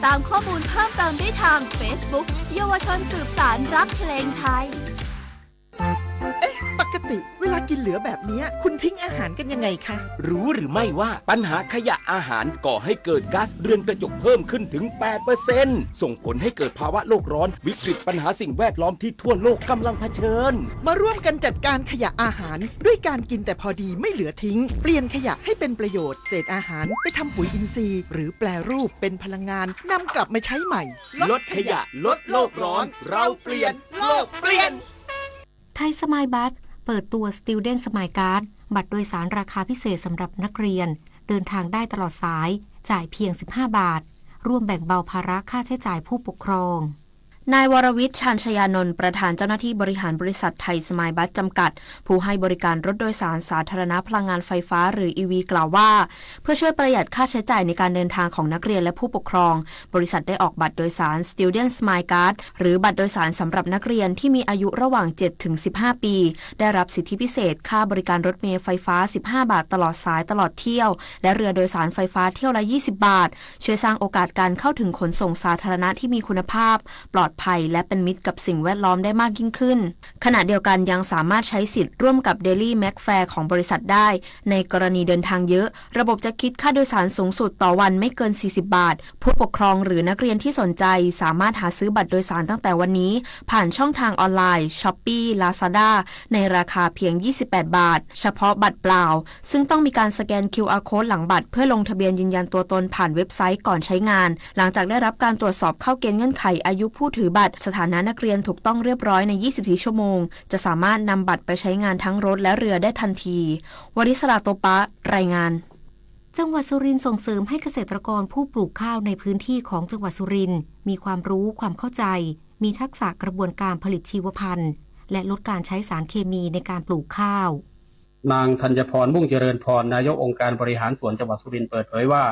ตามข้อมูลเพิ่มเติมได้ทาง Facebook เยาวชนสืบสานรักเพลงไทย เอ๊ะ ปกติเวลากินเหลือแบบเนี้ย คุณทิ้งอาหารกันยังไงคะ รู้หรือไม่ว่าปัญหาขยะอาหารก่อให้เกิดก๊าซเรือนกระจกเพิ่มขึ้นถึง แปดเปอร์เซ็นต์ ส่งผลให้เกิดภาวะโลกร้อน วิกฤตปัญหาสิ่งแวดล้อมที่ทั่วโลกกำลังเผชิญ มาร่วมกันจัดการขยะอาหาร ด้วยการกินแต่พอดีไม่เหลือทิ้ง เปลี่ยนขยะให้เป็นประโยชน์ เศษอาหารไปทำปุ๋ยอินทรีย์ หรือแปรรูปเป็นพลังงาน นำกลับมาใช้ใหม่ ลดขยะ ลดโลกร้อน เราเปลี่ยน โลกเปลี่ยน ไทยสมายบัส เปิดตัว Student Smile Card บัตรโดยสารราคาพิเศษสำหรับนักเรียน เดินทางได้ตลอดสาย จ่ายเพียง สิบห้า บาท ร่วมแบ่งเบาภาระค่าใช้จ่ายผู้ปกครอง นายวรวิทย์ ชาญชยานนท์ ประธานเจ้าหน้าที่บริหารบริษัทไทยสมายบัสจำกัด ผู้ให้บริการรถโดยสารสาธารณะพลังงานไฟฟ้าหรือ อี วี กล่าวว่า เพื่อช่วยประหยัดค่าใช้จ่ายในการเดินทางของนักเรียนและผู้ปกครอง บริษัทได้ออกบัตรโดยสาร Student Smile Card หรือบัตรโดยสารสำหรับนักเรียนที่มีอายุระหว่าง เจ็ดถึงสิบห้า ปี ได้รับสิทธิพิเศษค่าบริการรถเมล์ไฟฟ้า สิบห้า บาทตลอดสายตลอดเที่ยว และเรือโดยสารไฟฟ้าเที่ยวละ ยี่สิบ บาท ช่วยสร้างโอกาสการเข้าถึงขนส่งสาธารณะที่มีคุณภาพ ปลอดภัย และเป็นมิตรกับสิ่งแวดล้อมได้มากยิ่งขึ้น ขณะเดียวกันยังสามารถใช้สิทธิ์ร่วมกับ Daily McFare ของบริษัทได้ ในกรณีเดินทางเยอะ ระบบจะคิดค่าโดยสารสูงสุดต่อวันไม่เกิน สี่สิบ บาท ผู้ปกครองหรือนักเรียนที่สนใจ สามารถหาซื้อบัตรโดยสารตั้งแต่วันนี้ ผ่านช่องทางออนไลน์ Shopee Lazada ในราคาเพียง ยี่สิบแปด บาท เฉพาะบัตรเปล่า ซึ่งต้องมีการสแกน คิว อาร์ Code หลังบัตรเพื่อลงทะเบียนยืนยันตัวตนผ่านเว็บไซต์ก่อนใช้งาน หลังจากได้รับการตรวจสอบเข้าเกณฑ์เงื่อนไขอายุผู้ถือบัตร สถานะนักเรียนถูกต้องเรียบร้อยใน ยี่สิบสี่ ชั่วโมง จะสามารถนำบัตรไปใช้งานทั้งรถและเรือได้ทันที วริศรา โตปะ รายงาน จังหวัดสุรินทร์ส่งเสริมให้เกษตรกรผู้ปลูกข้าวในพื้นที่ของจังหวัดสุรินทร์ มีความรู้ความเข้าใจ มีทักษะกระบวนการผลิตชีวพันธุ์ และลดการใช้สารเคมีในการปลูกข้าว นางธัญพร มุ่งเจริญพร นายกองค์การบริหารส่วนจังหวัดสุรินทร์เปิดเผยว่า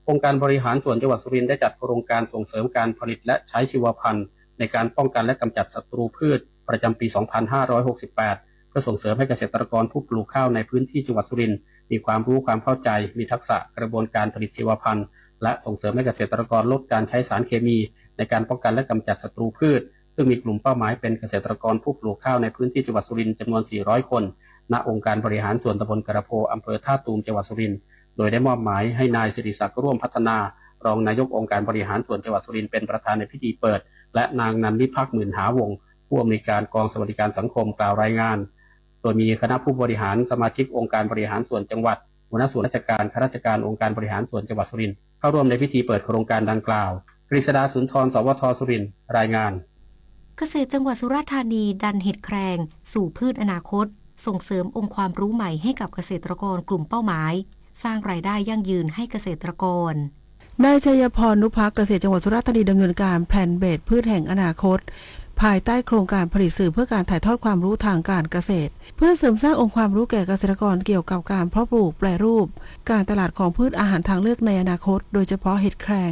องค์การบริหารส่วนจังหวัดสุรินทร์ได้จัดโครงการส่งเสริมการผลิตและใช้ชีวพันธุ์ในการป้องกันและกำจัดศัตรูพืชประจำปี สองพันห้าร้อยหกสิบแปด เพื่อส่งเสริมให้เกษตรกรผู้ปลูกข้าวในพื้นที่จังหวัดสุรินทร์มีความรู้ความเข้าใจ มีทักษะกระบวนการผลิตชีวพันธุ์ และส่งเสริมให้เกษตรกรลดการใช้สารเคมีในการป้องกันและกำจัดศัตรูพืช ซึ่งมีกลุ่มเป้าหมายเป็นเกษตรกรผู้ปลูกข้าวในพื้นที่จังหวัดสุรินทร์จำนวน สี่ร้อย คน ณ องค์การบริหารส่วนตำบลกระโพ อำเภอท่าตูม จังหวัดสุรินทร์ โดยได้มอบหมายให้นายสิริศักดิ์ ร่วมพัฒนา รองนายกองค์การบริหารส่วนจังหวัดสุรินทร์เป็นประธานในพิธีเปิด และนางนันนิพักษ์ หมื่นหาวงศ์ ผู้อำนวยการกองสวัสดิการสังคมกล่าวรายงาน โดยมีคณะผู้บริหาร สมาชิกองค์การบริหารส่วนจังหวัด หัวหน้าส่วนราชการ ข้าราชการองค์การบริหารส่วนจังหวัดสุรินทร์ เข้าร่วมในพิธีเปิดโครงการดังกล่าว กฤษดา สุนทร สวท สุรินทร์ รายงาน เกษตรจังหวัดสุราษฎร์ธานีดันเห็ดแครงสู่พืชอนาคต ส่งเสริมองค์ความรู้ใหม่ให้กับเกษตรกรกลุ่มเป้าหมาย สร้างรายได้ยั่งยืนให้เกษตรกร นายชัยพร นุพักษ์ เกษตรจังหวัดสุราษฎร์ธานีดำเนินการ Plant Based พืชแห่งอนาคต ภายใต้โครงการผลิตสื่อเพื่อการถ่ายทอดความรู้ทางการเกษตร เพื่อเสริมสร้างองค์ความรู้แก่เกษตรกรเกี่ยวกับการเพาะปลูกแปรรูป การตลาดของพืชอาหารทางเลือกในอนาคต โดยเฉพาะเห็ดแครง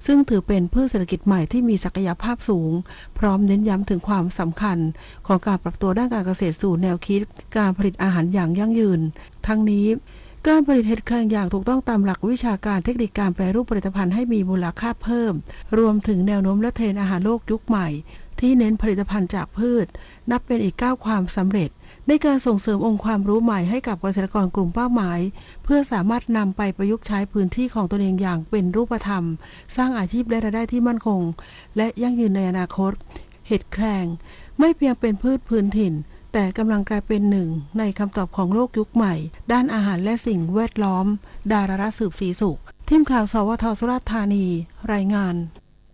ซึ่งถือเป็นพืชเศรษฐกิจใหม่ที่มีศักยภาพสูง พร้อมเน้นย้ำถึงความสำคัญของการปรับตัวด้านการเกษตรสู่แนวคิดการผลิตอาหารอย่างยั่งยืน ทั้งนี้ การผลิตเห็ดแครงอย่างถูกต้องตามหลักวิชาการเทคนิคการแปรรูปผลิตภัณฑ์ให้มีมูลค่าเพิ่ม รวมถึงแนวโน้มและเทรนด์อาหารโลกยุคใหม่ ที่เน้นผลิตภัณฑ์จากพืช นับเป็นอีกก้าวความสำเร็จ ในการส่งเสริมองค์ความรู้ใหม่ให้กับเกษตรกรกลุ่มเป้าหมาย เพื่อสามารถนำไปประยุกต์ใช้พื้นที่ของตนเองอย่างเป็นรูปธรรม สร้างอาชีพและรายได้ที่มั่นคง และยั่งยืนในอนาคต เห็ดแครง ไม่เพียงเป็นพืชพื้นถิ่น แต่กำลังกลายเป็นหนึ่งในคำตอบของโลกยุคใหม่ ด้านอาหารและสิ่งแวดล้อม ดารารัตน์ สืบศรีสุข ทีมข่าว สวท สุราษฎร์ธานี รายงาน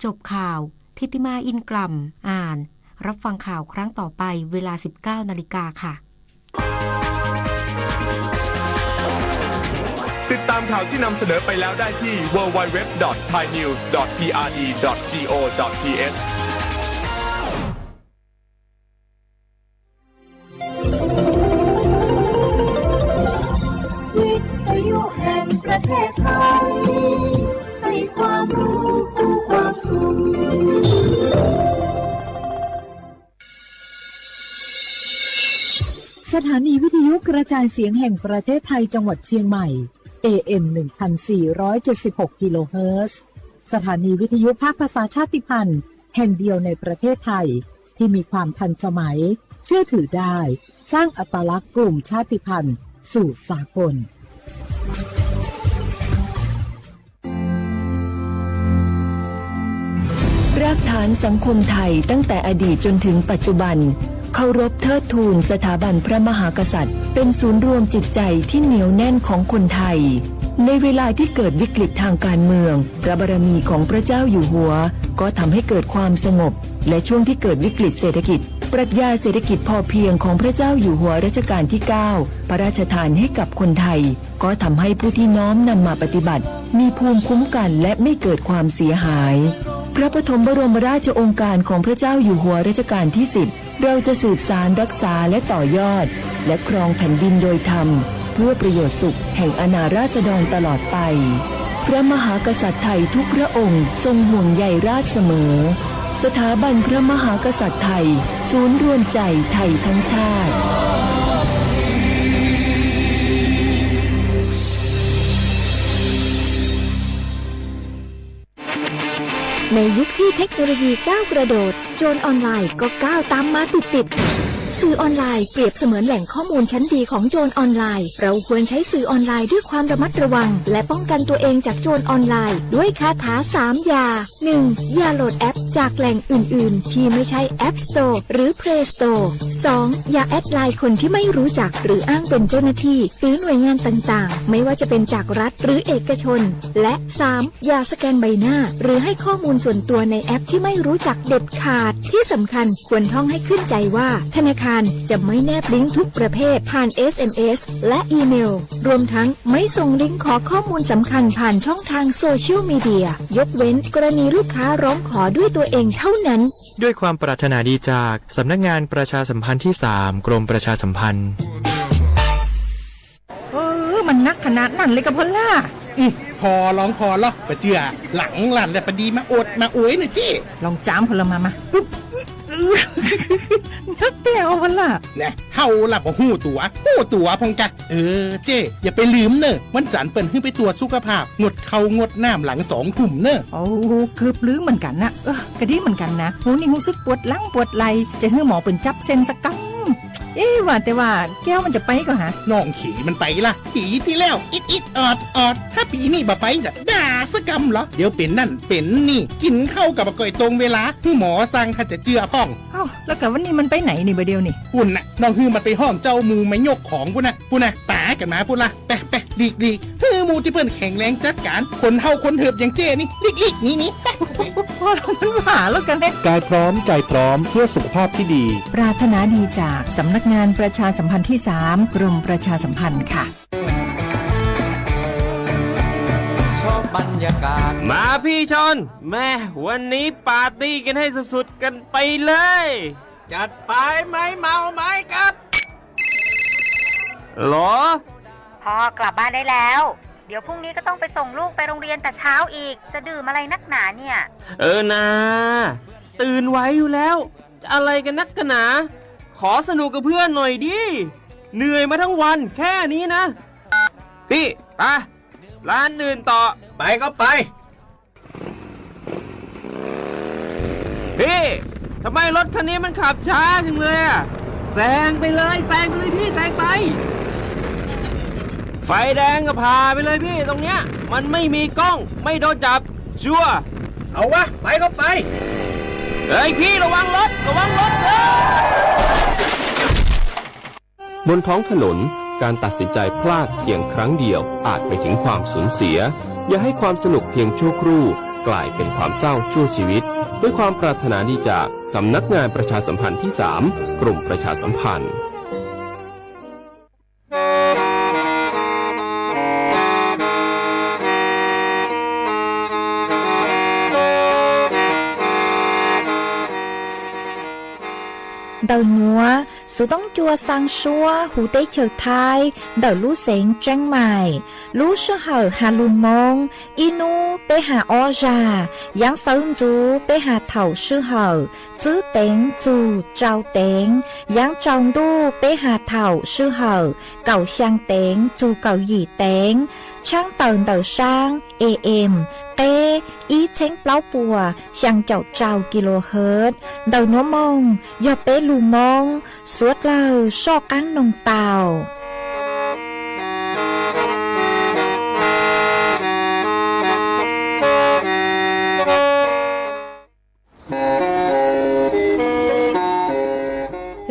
จบข่าว ทิติมา อินกล่ำ อ่าน รับฟังข่าวครั้งต่อไปเวลา สิบเก้า นาฬิกาค่ะ ติดตามข่าวที่นำเสนอไปแล้วได้ที่ ดับเบิลยู ดับเบิลยู ดับเบิลยู ดอท ไทยนิวส์ ดอท พี อาร์ ดี ดอท จี โอ ดอท ที เอช วิทยุแห่งประเทศไทย ให้ความรู้คู่ความสุข สถานีวิทยุกระจายเสียงแห่งประเทศไทยจังหวัดเชียงใหม่ เอ เอ็ม หนึ่งพันสี่ร้อยเจ็ดสิบหก กิโลเฮิรตซ์ สถานีวิทยุภาคภาษาชาติพันธุ์แห่งเดียวในประเทศไทยที่มีความทันสมัย เชื่อถือได้ สร้างอัตลักษณ์กลุ่มชาติพันธุ์สู่สากล รากฐานสังคมไทยตั้งแต่อดีตจนถึงปัจจุบัน เคารพเทิดทูนสถาบันพระมหากษัตริย์ เป็นศูนย์รวมจิตใจที่เหนียวแน่นของคนไทย ในเวลาที่เกิดวิกฤตทางการเมือง พระบารมีของพระเจ้าอยู่หัว ก็ทำให้เกิดความสงบ และช่วงที่เกิดวิกฤตเศรษฐกิจ ปรัชญาเศรษฐกิจพอเพียงของพระเจ้าอยู่หัวรัชกาลที่เก้า พระราชทานให้กับคนไทย ก็ทำให้ผู้ที่น้อมนำมาปฏิบัติ มีภูมิคุ้มกันและไม่เกิดความเสียหาย พระปฐมบรมราชโองการของพระเจ้าอยู่หัวรัชกาลที่สิบ เราจะสืบสานรักษาและต่อยอด และครองแผ่นดินโดยธรรม เพื่อประโยชน์สุขแห่งอาณาราษฎรตลอดไป พระมหากษัตริย์ไทยทุกพระองค์ทรงห่วงใยราษฎรเสมอ สถาบันพระมหากษัตริย์ไทย ศูนย์รวมใจไทยทั้งชาติ ในยุคที่เทคโนโลยีก้าวกระโดด โจรออนไลน์ก็ก้าวตามมาติดๆ สื่อออนไลน์เปรียบเสมือนแหล่งข้อมูลชั้นดีของโจรออนไลน์ เราควรใช้สื่อออนไลน์ด้วยความระมัดระวัง และป้องกันตัวเองจากโจรออนไลน์ด้วยคาถาสามอย่า หนึ่ง อย่าโหลดแอปจากแหล่งอื่นๆ ที่ไม่ใช่ App Store หรือ Play Store สอง อย่าแอดไลน์คนที่ไม่รู้จักหรืออ้างเป็นเจ้าหน้าที่ หรือหน่วยงานต่างๆ ไม่ว่าจะเป็นจากรัฐหรือเอกชน และ สาม อย่าสแกนใบหน้า หรือให้ข้อมูลส่วนตัวในแอปที่ไม่รู้จักเด็ดขาด ที่สำคัญควรท่องให้ขึ้นใจว่า ธนาคารจะไม่แนบลิงก์ทุกประเภทผ่าน เอส เอ็ม เอส และอีเมล รวมทั้งไม่ส่งลิงก์ขอข้อมูลสำคัญผ่านช่องทางโซเชียลมีเดีย ยกเว้นกรณีลูกค้าร้องขอด้วยตัวเองเท่านั้น ด้วยความปรารถนาดีจากสำนักงานประชาสัมพันธ์ที่สาม กรมประชาสัมพันธ์ เออ มันนักขนาดนั้นเลยกะพอลล่า อืม พอลองพอลอ ปะเจือ หลังหลั่นแต่ปะดีมาอวดมาอวยหน่อยเจ้ ลองจามพอลมามา อึ๊บ นักเตะพอลล่า แน่ เฮาล่ะบ่ฮู้ตั๋ว ฮู้ตั๋วพองกะ เออ เจ้ อย่าไปลืมเนอะ วันจันทร์เปิ้นหื้อไปตรวจสุขภาพ งดข้าวงดน้ำหลังสองทุ่มเนอะ โอ้ เกือบลืมเหมือนกันนะ เออ กะดีเหมือนกันนะ หูนี่รู้สึกปวดหลังปวดไหล่ จะหื้อหมอเปิ้นจับเส้นสักกำ เอ๊ะ ว่าแต่ว่าแก้วมันจะไปก่อหา น้องเขยมันไปละ ปีที่แล้ว อิดอิดออดออด ถ้าปีนี้บ่ไปจะด่าสักกำเหรอ เดี๋ยวเป็นนั่นเป็นนี่ กินข้าวกับบ่ก่อยตรงเวลา หื้อหมอสั่งถ้าจะเจือพ่อง เอ้า แล้วกะวันนี้มันไปไหนนี่บ่าเดียวนี่ ปุ้นน่ะ น้องหื้อมันไปห้องเจ้าหมู่มายกของปุ้นน่ะ ปุ้นน่ะ ป๋ากันมาปุ้นละ ไปไปหลีกหลีก หื้อหมู่ที่เปิ้นแข็งแรงจัดการ คนเฒ่าคนเถิบอย่างเจ้นี่ หลีกหลีกหนีหนี ไปไป พอลล่า มันบ้าแล้วกันเนี่ย กายพร้อมใจพร้อมเพื่อสุขภาพที่ดี ปรารถนาดีจากสำนักงานประชาสัมพันธ์ที่สาม กรมประชาสัมพันธ์ค่ะ ชอบบรรยากาศ มาพี่ชอน แม่ วันนี้ปาร์ตี้กันให้สุดๆกันไปเลย จัดไป ไม้เมาไม้กัด หรอ พ่อกลับบ้านได้แล้ว เดี๋ยวพรุ่งนี้ก็ต้องไปส่งลูกไปโรงเรียนแต่เช้าอีก จะดื่มอะไรนักหนาเนี่ย เออนา ตื่นไหวอยู่แล้ว จะอะไรกันนักกันหนา ขอสนุกกับเพื่อนหน่อยดิ เหนื่อยมาทั้งวันแค่นี้นะ พี่ ไป ร้านอื่นต่อ ไปก็ไป พี่ ทำไมรถคันนี้มันขับช้าจังเลยอะ แซงไปเลย แซงไปเลยพี่ แซงไป ไฟแดงก็ผ่าไปเลยพี่ ตรงเนี้ย มันไม่มีกล้อง ไม่โดนจับ ชัวร์ เอาวะ ไปก็ไป เฮ้ยพี่ ระวังรถ ระวังรถ เฮ้ย บนท้องถนน การตัดสินใจพลาดเพียงครั้งเดียวอาจไปถึงความสูญเสีย อย่าให้ความสนุกเพียงชั่วครู่กลายเป็นความเศร้าชั่วชีวิต ด้วยความปรารถนาดีจากสำนักงานประชาสัมพันธ์ที่สาม กรมประชาสัมพันธ์ Ntawm nyuam, xov tooj cua xaa suab hu teb chaws Thaib ntawm lub xeev Tseeb Maim. Lub sij hawm has lug Moob, ib nub peb has ob zag, yaav xawv ntxuv peb has thaum sij hawm tswb teev txug tsau teev, yaav tsau ntuj peb has thaum sij hawm kaum xyaa teev txug kaum yim teev. Tshaab tawm ntawm saab AM, qeb ib txheeb plaub puas xyaa caum rau kilohertz. Ntawm nuav moog yog peb lug Moob, suav dlawg soj qaab noog tau.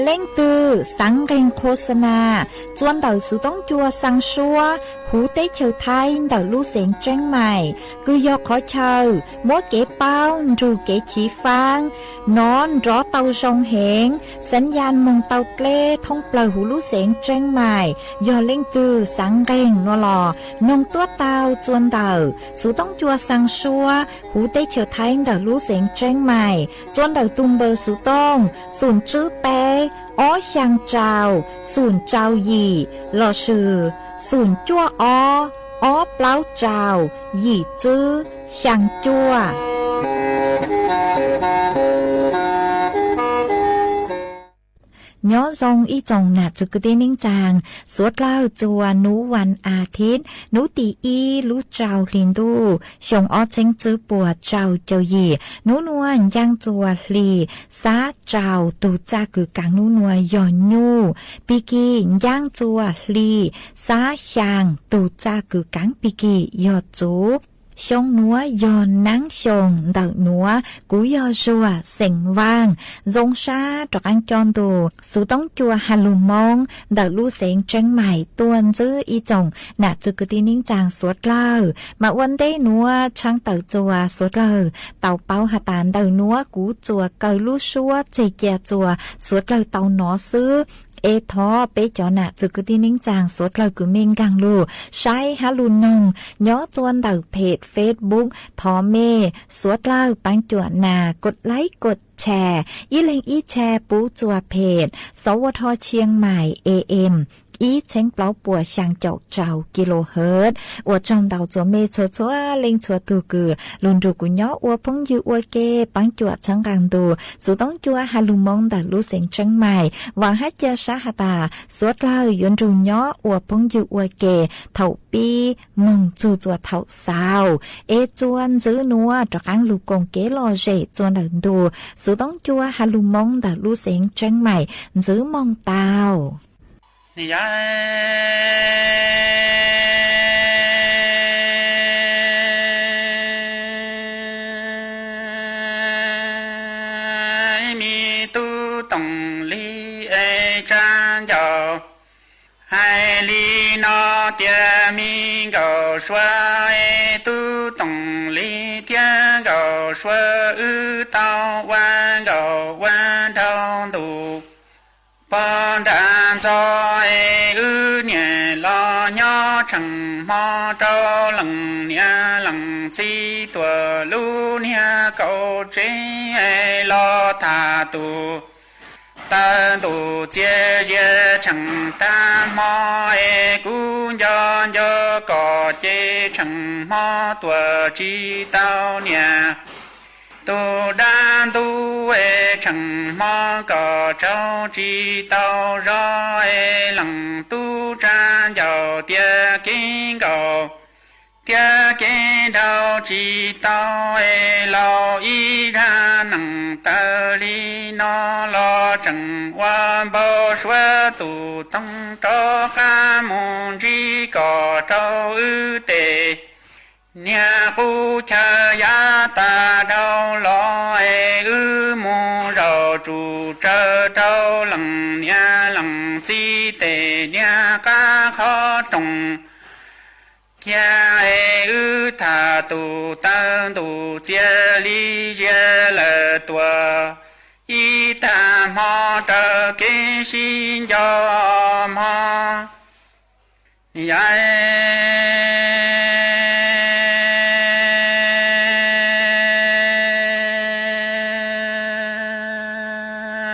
Leej twg xaav nqeeg khos xa na txua ntawm xuv toob cua xaa suab huv teb chaws Thaib ntawm lub xeev Tseeb Maim, kws yog qhov chaw muab kev paub nrug kev chiv faab nov nrov tau zoo heev, xav yas moog tau dleb thoob plawg huv lub xeev Tseeb Maim. Yog leej twg xaav nqeeg nuav los noog tuab tau txua ntawm xuv toob cua xaa suab huv teb chaws Thaib ntawm lub xeev Tseeb Maim txua ntawm tug npawb xuv tooj xum tswb peb ob xyaa rau xum rau yim lossis xum cuaj ob ob plaub rau yim tswb xyaa cuaj. Nyob zoo ib tsoom nam txwv kwv tij neej tsaa, suav dlawg txua nub vas a thiv, nub tim ib lub rau hli ntuj xyoo ob txheeb tswb puas rau caum yim. Nub nuav ncaaj txua hli xab rau, tug txaj kws kaav nub nuav yog nyuj. Pig kig ncaaj txua hli xab xyaa, tug txaj kws kaav pig kig yog txuv. Xyoo nuav yog naab xyoo ntawm nuav, kuv yog Zuag xeem Vaaj. Zoo sab rov qaab coj ntu xuv toob cua has lug Moob ntawm lub xeev Tseeb Maim tuaj ntsib ib tsoom nam txwv kwv tij neej tsaa suav dlawg. Mas ua ntej nuav tshaab tawm txua suav dlawg tau paub has tas ntawm nuav kuv txuas kaw lub suab tseg cia txua suav dlawg tau nov xwb. Es thov peb cov nam txwv kwv tij neej tsaa suav dlawg kws mej nkaag lug saib hab lug noog nyob txua ntawm phem Facebook, thov mej suav dlawg paab cuam nas kos laib kos tshas, ib leeg ib tshas pub txua phem Xov Ua Dho Tshiab Maim AM ib txheeb plaub puas xyaa caum rau kilohertz. Ua tsaug ntau txua mej txhua txhua leej txhua tug kws lug nrug kuv nyob ua phooj ywg ua ke paab cuam txhawb nqaa ntu xuv toob cua has lug Moob ntawm lub xeev Tseeb Maim. Vaam hab ca sab has tas suav dlawg yuav nrug nyob ua phooj ywg ua ke thaum pib moog txug txua thaum xaus. Es txua ntxiv nuav rov qaab lug koom kev lom zem txua ntawm ntu xuv toob cua has lug Moob ntawm lub xeev Tseeb Maim ntsib moog tau. Ib me tub Toom Lis es tsa ncaus, hais li no tias me nkauj sua es tub Toom Lis thiab nkauj sua wb tau ua nkauj ua nraug ntuj. Pog nram ntxo es wb niam los nyob tsheej hmo rau leej niam leej txiv tuaj lub niag kaum tsev los tham tus taw ntuj txias zias tsheej tag hmo es kuv nco nco koj ces tsheej hmo tuaj tsis tau niam. Tus dab ntub es tsheej hmo koj tsaug tsis tau zog es leej tub tsa ncaus tias kev nkaus thiab kev nraug tsis tau es laus ib zag neej tawv li no los tseem ua npau suav tus toog rov qab mus ntsib koj rau wb tej niag qub chaw yav tas dhau los es wb mus zaum tsum tsawv rau leej niam leej txiv tej niag qab qhov rooj kiag es wb tham tus taw ntuj txias li zias lawm tuaj ib tag hmo raws kev sib nco hmo.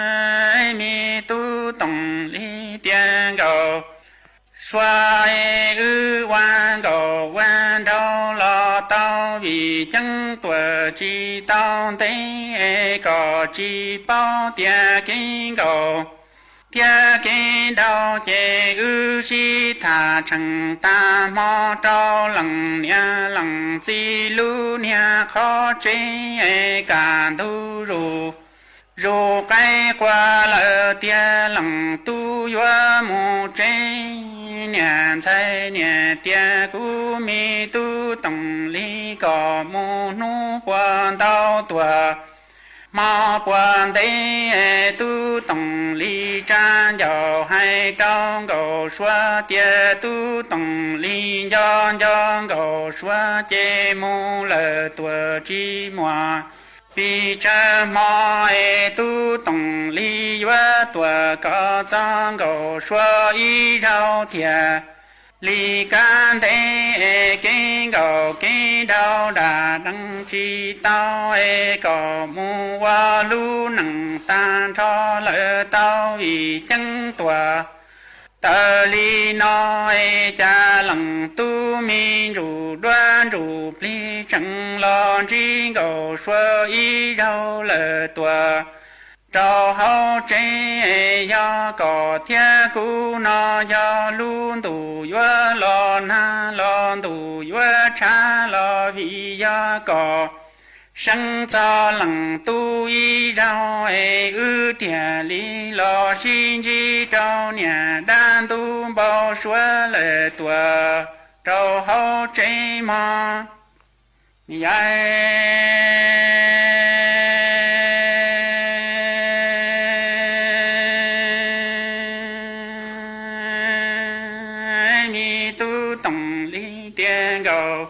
Yam me tub Toom Lis tias nkauj sua es wb ua nkauj ua nraug los tau vim ceeb tuaj tsis tau ntev es koj tsis paub tias kev nkaus thiab kev nrau ces wb sib tham tseem tag hmo rau lees niam lees txiv lub niag qhov tsev es kaj ntug zus, zus qaib qua lawm tiag lees tub yuav mus tsev. Niam ntxhais niam tias kuv me tub Toom Lis kom mus hnub puas ntau tuaj hmo puas ntev, tub Toom Lis tsa ncaus hais rau Nkauj Suav tias tub Toom Lis nco nco Nkauj Suav ces mus lawm tuaj tsis muaj pes tsawg hmo es tub Toom Lis yuav tuaj kom txog Nkauj Suav ib zaug thiaj li kaj ntug es kev nkaum kev nrau dam deev tsis tau es kom mus ua lub neej tag nrho lawm tau vim ceeb tuaj tawm li no es cas lees tub me ntsuj duab ntsuj plig tseem los ntsib Nkauj Suav ib zaug lawm tuaj rau hauv tsev. Yog kom thiab kuv no yog lub ntuj yuav los nag los ntuj yuav tshav los vim yog kom seev txog lees tub ib zaug es wb thiaj li los sib ntsib rau niam dab ntub npau suav lawm tuaj rau hauv tsev mog. Yam me tub Toom Lis tias Nkauj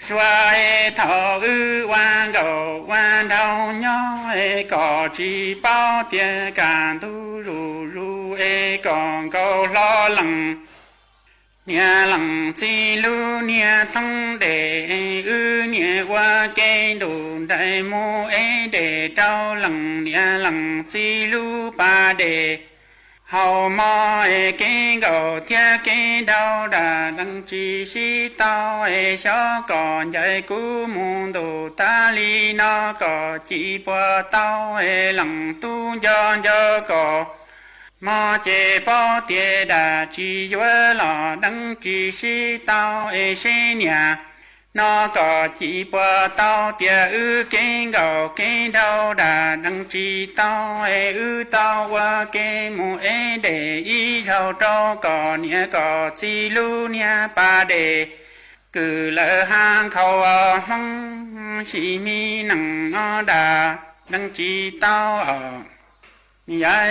Suav es thaum wb ua nkauj ua nraug nyob es kom tsis paub tias kaj ntug zuj zus es kom nkauj hlob lees niam lees txiv lub niag thoob dej, wb niam ua ke nrug nraim mus ev dej rau lees niam lees txiv lub pas dej. Hauv mo es kev nkaum thiab kev nrau dam deev tsis sib tau es xyov kom ncaim kuv mus ntuj tag li no kom cim puas tau es lees tub nco nco kom mog ces paub tias dam tsis yuav los deev tsis sib tau es seb niam no kom cim puas tau tias wb kev nkaum kev nrau dam deev tsis tau es wb tau ua ke mus ev dej ib zaug rau kom niam kom txiv lub niag pas dej kwv lawm ha nkhaus hloov sim me neej no dam deev tsis tau os. Yam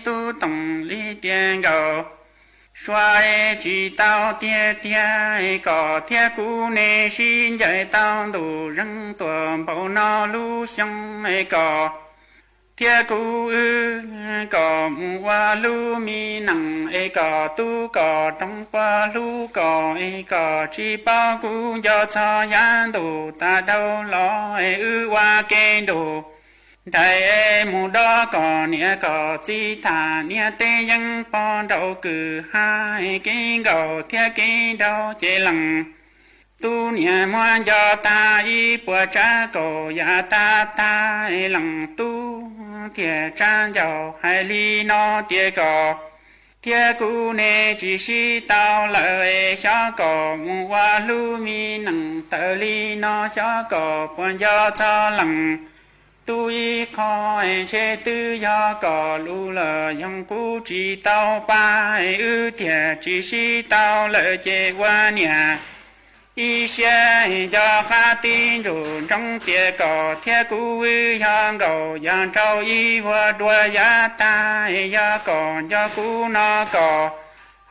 tub Toom Lis tias Nkauj Suav es tsis tau tiag tiag es kom thiab kuv ne sib ncaim tau ntuj zeeg tuaj npaum no lub xyoo es kom thiab kuv wb kom mus ua lub me neej es kom tub kom roog puas hlub kom es kom tsis paub kuv nco txog yav ntuj tas dhau los es wb ua ke nrug nraim es mus dob kom niam kom txiv tham niam teb yeeb pog nraug kwv ha es kev nkaum thiab kev nrau ces lees tub niam muab nco tag ib puas tsav kaum yam tag tag es lees tub thiaj tsa ncaus hais li no tias kom thiab kuv ne tsis sib tau lawm es xyov kom mus ua lub me neej tawm li no xyov kom puas nco txog lees tub ib qho es ntshe twb yog kom lus los yoog kuv tsis tau pab es wb thiaj tsis sib tau lawm ces ua niam ib siab nco qab tib ntsug ntsoov tias kom thiab kuv wb yog nkaus yog nraug ib vuag dua yav tag es yog kom nco kuv no kom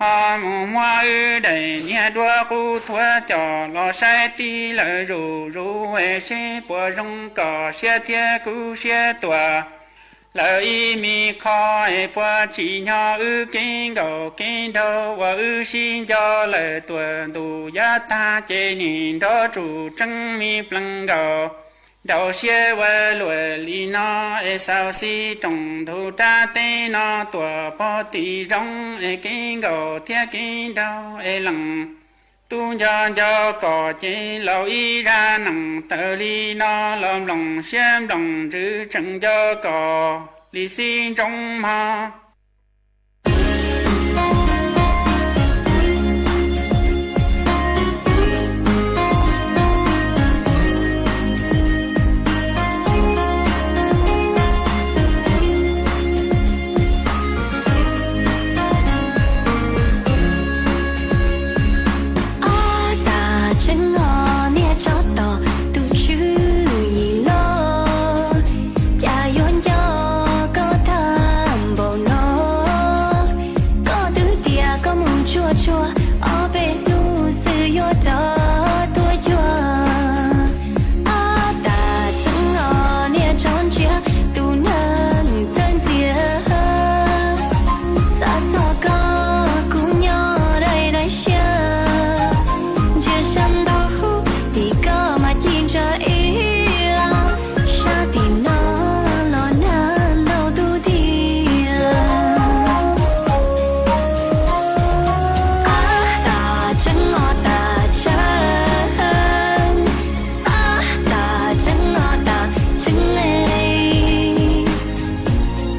ho mus muab wb daim niag duab qub thuav coj los saib tib lawm zuj zus es seb puas zoo kom siab thiab kuv siab tuaj lawm ib me qho es puas tsim nyog wb kev nkaum kev nrau uas wb sib nco lawm tuaj ntuj yav tag ces nim nrov tsuj tseeb me plees nkaus nraus siab ua luaj li no es xaus xij rooj ntug rab teb no tuaj pog tim zoov es kev nkaum thiab kev nrau es lees Tub nco nco koj ces laus ib zaj neeg tawm li no los mloog siab mloog ntsws tseem nco koj li xib ntsoov mog. Ob tag tseeb os niag tsov tom tus tswv yim loj, cas yuav nco koj tag npaum no. Koj twb tias koj mus tsuag tsuag, ob peb hnub xwb yuav rov tuaj cuag. Ob tag tseeb os niag tsov ntsiav tus neeg txawj ntxias, xav txog koj kuv nyob dai dai siab, ntsia sab nraud tim koj mas ci ntsa ib, sab tim no los nag ntau tus tiag. Ob tag tseeb os tag tseeb, ob tag tseeb os tag tseeb es,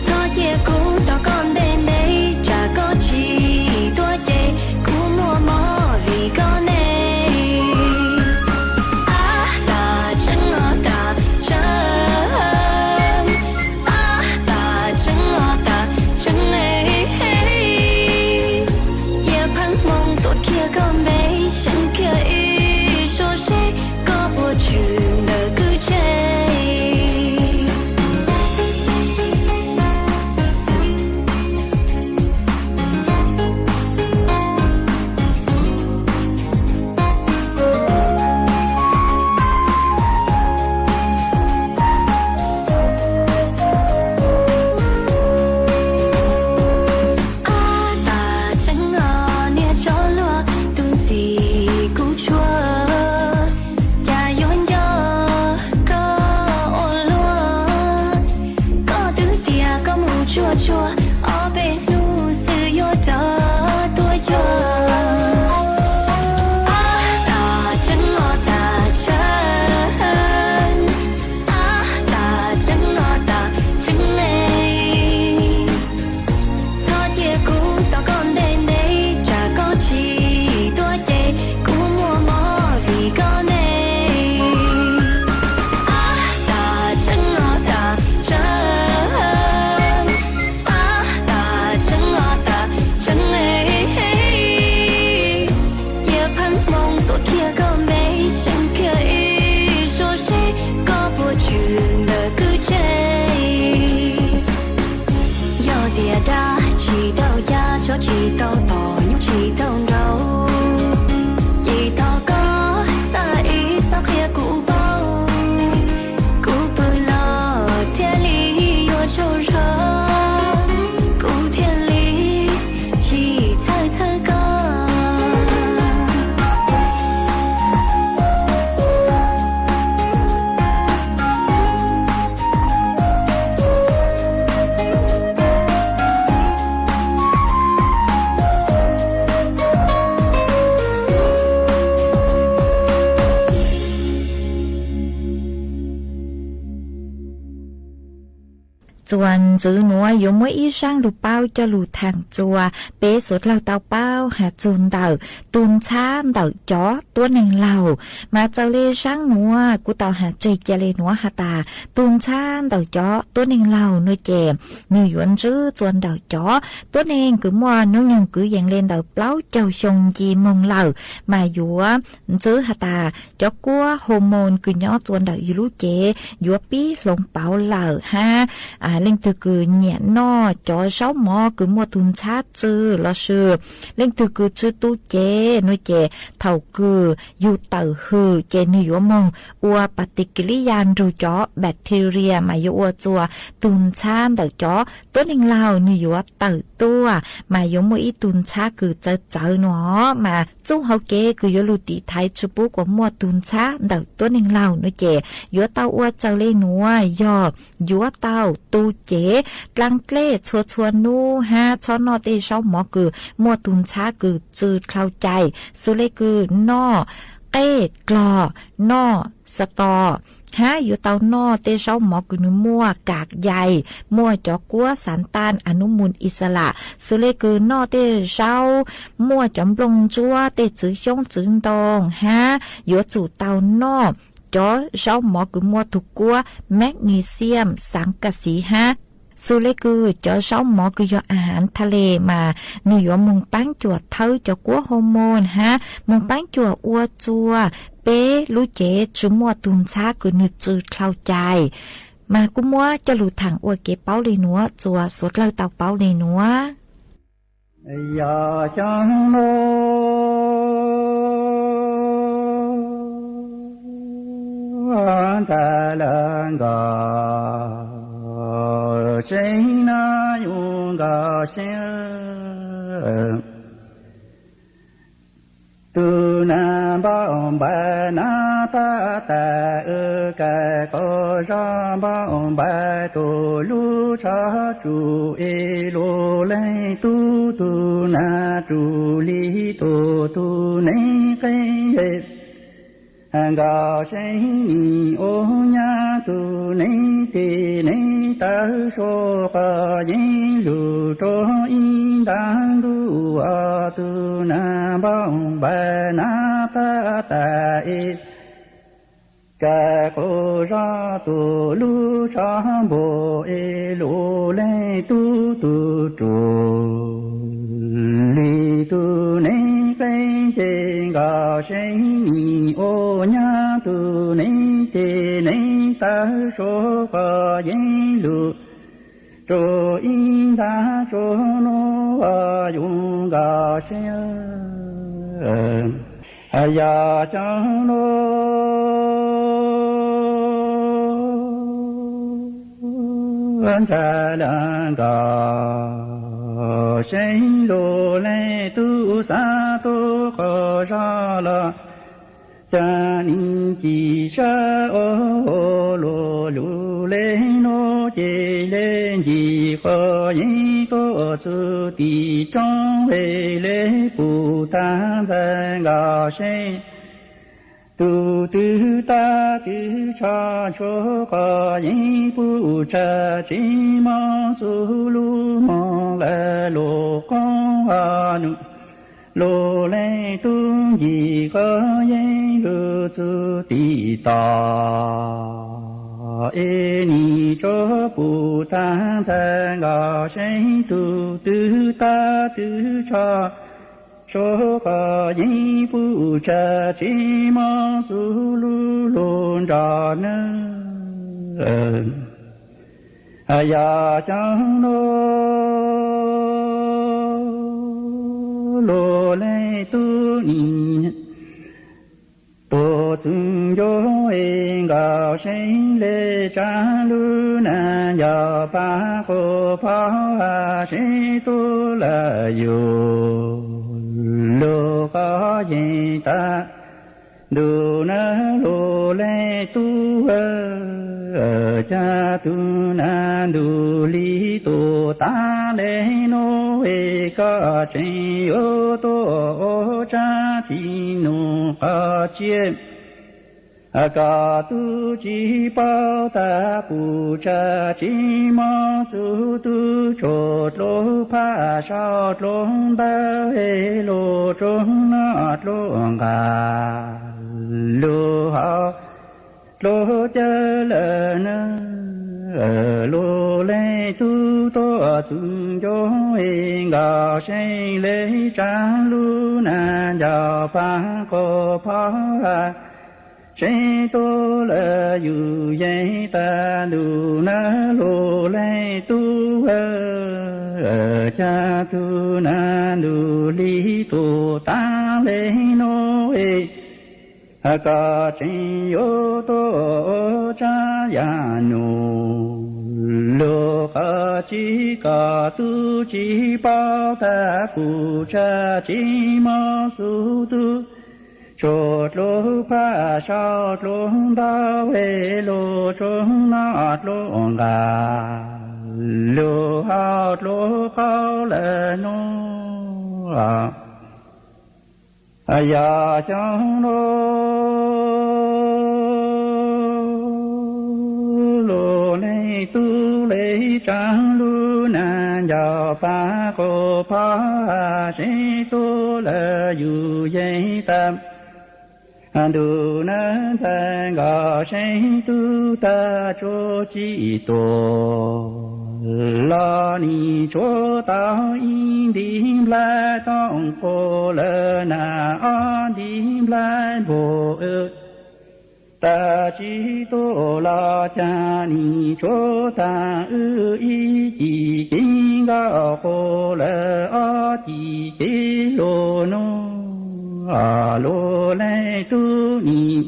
txhob cia kuv tos koj ntev ntev, tsam koj tsis tuaj ces kuv muaj mob vim koj ne. Ab tag tseeb os tag tseeb, ab tag tseeb os tag tseeb, cia pheej hmoo tuaj kiag koj npe, seev kiag ib suab seb koj puas tshwm ntawm kwj tse. Ab tag tseeb os niag tsov luag, tus ntxim kuv tshua, cas yuav nco koj ua luaj. Koj twb tias koj mus tsuag tsuag, ob peb hnub xwb yuav rov tuaj cuag. Ab tag tseeb os tag tseeb, ab tag tseeb os tag tseeb es, txhob cia kuv tos koj ntev ntev, tsam koj tsis tuaj ces kuv muaj mob vim koj ne. Ab tag tseeb os tag tseeb, ab tag tseeb os tag tseeb es, cia pheej hmoo tuaj kiag koj npe, seev kiag ib suab seb koj puas tshwm ntawm kwj tse. Yog tias dab tsis tau cab, tsov tsis tau tom, nyuj tsis tau nraug, ces thov koj xa ib xab qhia kuv paub, kuv pw los thiaj li yuav tsaug zog, kuv thiaj li tsis txhawj txhawj koj. Txuas ntxiv nuav yuav muab ib zaab lug paub coj lug thaam txug, peb suav dlawg tau paub has txug ntawm tug ntxhab ntawm cov tuab neeg laug. Mas txawm le zaab nuav kuv tau has tseg ca le nuav has tas, tug ntxhab ntawm cov tuab neeg laug nuav ces nwg yuav ntsib txuas ntawm cov tuab neeg kws muaj nub nyoog kwv yees le ntawm plaub caug xyoo nce moog lawm, mas yuav ntsib has tas cov kuab hormone kws nyob txuas ntawm yug lub cev yuav pib hloov pauv lawm hab leej twg kws nyiam noj cov zaub mov kws muaj tug ntxhab txwv lossis leej twg kws tsw tu cev nuav ces thaum kws yug tawm hwm ces nwg yuav moog ua pas tis kis lib yaj nrug cov bacteria mas yuav ua txuas tug ntxhab ntawm cov tuab neeg laug nwg yuav tawm tuaj, mas yuav muaj ib tug ntxhab kws txawv txawv nuav mas txuj hauv kev kws yuav lug tiv thaiv tsi pub kuas muaj tug ntxhab ntawm tuab neeg laug nuav ces yuav tau ua txawm le nuav yog yuav tau tu lub cev dlaab dlej txhua txhua nub hab txhob noj tej zaub mov kws muaj tug ntxhab kws tsw dlhau cai, xws le kws noj qej dlog, noj xato, hab yuav tau noj tej zaub mov kws nwg muaj kas yais, muaj cov kuab xav ntaj anub mus ixalas, xws le kws noj tej zaub muaj cov nplooj ntsuab, tej txwv xyoob txwv ntoo, hab yuav tsum tau noj cov zaub mov kws muaj tug kuab magnesium, xaav kas xiv hab. Xws le kws cov zaub mov kws yog a hav tha le mas nwg yuav moog paab cuam thawb cov kuab hoo moos hab moog paab cuam ua txuas peb lub cev tsi muaj tug ntxhab kws nwg tsw dlhau cai. Mas kuj muab coj lug thaam ua kev paub le nuav, txuas suav dlawg tau paub le nuav. Yog xyoo nuav ntxhais lawv nkawd seev na yuav nkawd seev. Tug nag npauj npaim nab pab tas, kaim qaum zog npauj npaim tug lub tsho tsuj es lug leej tub, tug nag tsuj li tug, tug neeb qeeb nkawd seev nim ua nyab, tug neeb tes neeb taw sua qhov yeeb lug rua ib ntaag ntuj, tug nag npauj npaim nab pab tas es kaim qaum zog tug lub tsho npum es lug leej tub, tug tsuj li tug neeb qeeb ces nkawd seev nim ua nyab, tug neeb tes neeb taw sua qhov yeeb lug rua ib ntaag tsuj nuav yuav nkawd seev. Yog xyoo nuav ntxhais lawv nkawd seev, lug leej tub xaav tuav qhov zog los ca nim ci sab ua lug lug le nuav ces le ncig qhov yeeb tuaj txug tim roob es le pum tag ntxhais nkawd seev. Tug twg tag twg tsho tsua qhov yeeb puj tshaj tsi moog txug lub moog lawm lug qoob nub. Lug leej tub ncig qhov yeeb lug txug tim tod es nim tsuas pum tag ntxhais nkawd seev. Tug twg tag twg tsho tsua qhov yeeb puj tshaj tsi moog txug lub lug nrog nawb. Yog xyoo nuav lug leej tub nim tuaj txug ncua es nkawd seev le tsav lub nag ncaus pab quas phov ha seev tuaj lawm yug lug qhov yeeb tag ntuj nawb. Lug leej tub, ca tug nag ntuj li tuaj tag le nuav es koj tseem yuav tuaj ua tsab tsi nug qhov tsiab. Koj tub tsi paub tag puj tshaj tsi moog txug tub tsuas dluag phaj sau dluag ntawv es lug tsuag noj dluag nqag lug haus dluag cawv lawm nawb. Lug leej tub tuaj txug ncua es nkawd seev le tsav lub nag ncaus pab quas phov ha seev tuaj lawm yug yeej tag ntuj nawb. Lug leej tub, ca tug nag ntuj li tuaj tag le nuav es koj tseem yuav tuaj ua tsab yam nug lug qhov tsiab. Koj tub tsi paub tag puj tshaj tsi moog txug tub tsuas dluag phaj sau dluag ntawv es lug tsuag noj dluag nqag lug hauv dluab qaub lawm nuav. Yog xyoo nuav lug leej tub le tsaa lug naag ncaus paav quas phov hav seev tub lawm yug yeej tag. Ntuj neeg ntxhais nkauj seev tub tag tsuav tsi tuam, los nim tsuav tau ib ntiv nplhaib tooj quas lawm naag ob ntiv nplhaib npua. Tag tsi tuam los caag nim tsuav taag wb ib cim kev nkauj quas lawm ob cim kev luas nuav. Lug leej tub nim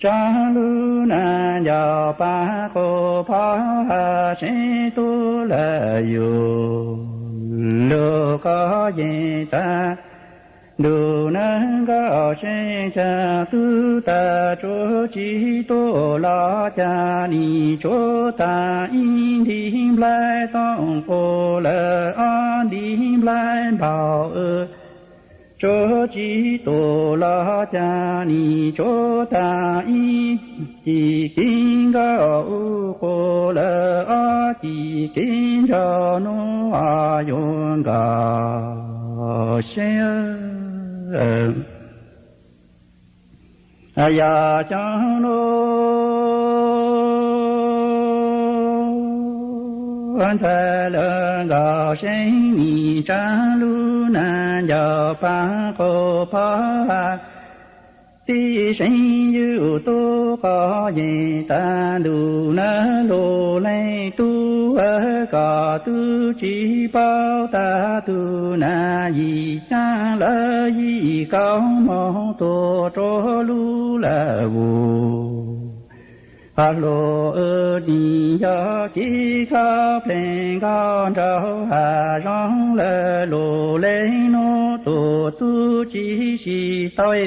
tsaa lug naag ncaus paav quas phov hav seev tub lawm yug lug quas yeej tag. Ntuj neeg nkauj seev caag tub tag tsuav tsi tuam los caag nim tsuav taag ib ntiv nplhaib tooj quas lawm ob ntiv nplhaib npau. Tsuav tsi tuam los caag nim tsuav taag ib cim kev nkauj u quas lawm ob cim kev nraug nuav yuav nkauj seev. Yog xyoo nuav ntxhais lawm nkauj seev nim tsaa lug naag ncaus paav quas phov hav tib seev yug tub quas yeej tag. Ntuj neeg lug leej tub koj tub tsi paub tag tug naag yim xyaa lawm yim kauj moog tuaj rua lub lawm vus. Hab luas nim yog kev khaub pheej nkauj nraug hav zoov lawm lug leej nuav tuaj tub tsi sib tau.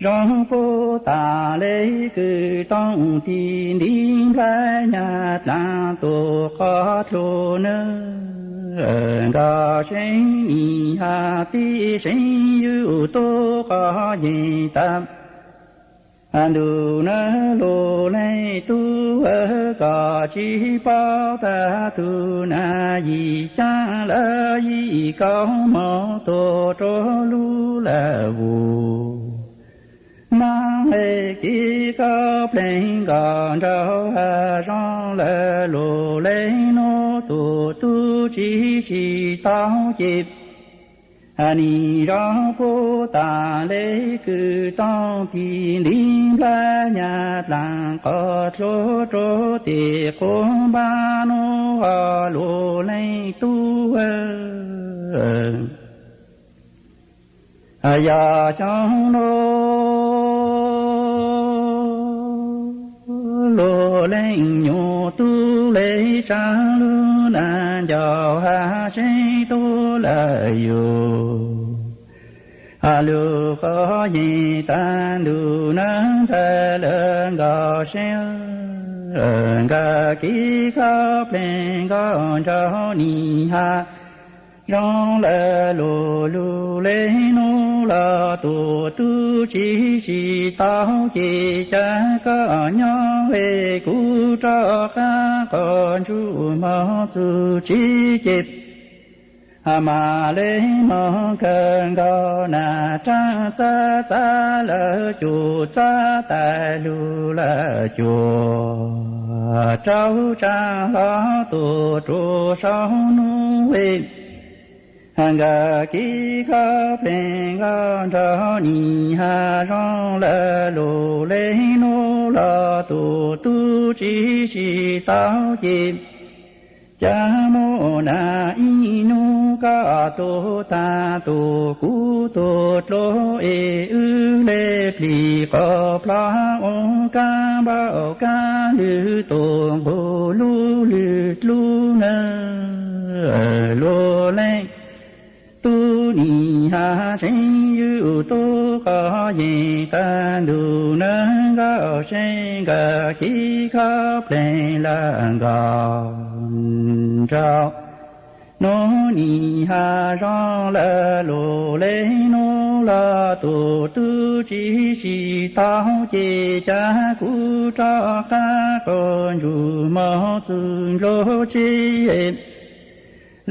Zoo puab taag le kws tooj tis ntiv nplhaib nyaj dlaag tuaj qhov dlua nawb. Nkauj seev nim has tib seev yug tub quas yeej tag. Ntuj neeg lug leej tub koj tsi paub tag tug naag yim xyaa lawm yim kauj moog tuaj rua lub lawm vus. Naag le kev khaub pheej nkauj nraug hav zoov lawm lug leej nuav tuaj tub tsi sib tau ces nim zoo puab taag le kws tooj tis ntiv nplhaib nyaj dlaag qhov dlua rua tes quas npab nuav lug leej tub. Yog xyoo nuav lug leej nyuas tub le tsaa lug naag ncaus hav seev tub lawm yug lug quas yeej tag. Ntuj neeg ntxhais lawm nkauj seev nkawd kev khaub pheej nkauj nraug nim has zoo lawm lug lug le nuav los tuaj tub tsi sib tau ces ca koj nyob es kuv rov qab qhov ntsuj moog txug tsi ces mas le moog kawg nkaus na. Raab txab txab lawv cuam txab tais lug lawm cuam rau tsaa hlo tuaj rua sau nuav es nkawd kev khaub pheej nkauj nraug nim has zoo lawm lug le nuav los tuaj tub tsi sib tau ces ca muaj na ib nub koj tuaj taag tuaj kuv tuaj dlua es wb le plig qhov plab ua kab npauj kab lwg tuaj nqug lub lwg dlub nawb. Lug leej tub nim has seev yug tub quas yeej tag. Ntuj neeg nkauj seev nkawd kev khaub pheej lawm nkauj nraug. Hnub nim hav zoov lawv lus le hnub los tus tub tsis sib tau ces cav kuv rov qab qaug ntsug moog txug ntsug tsev.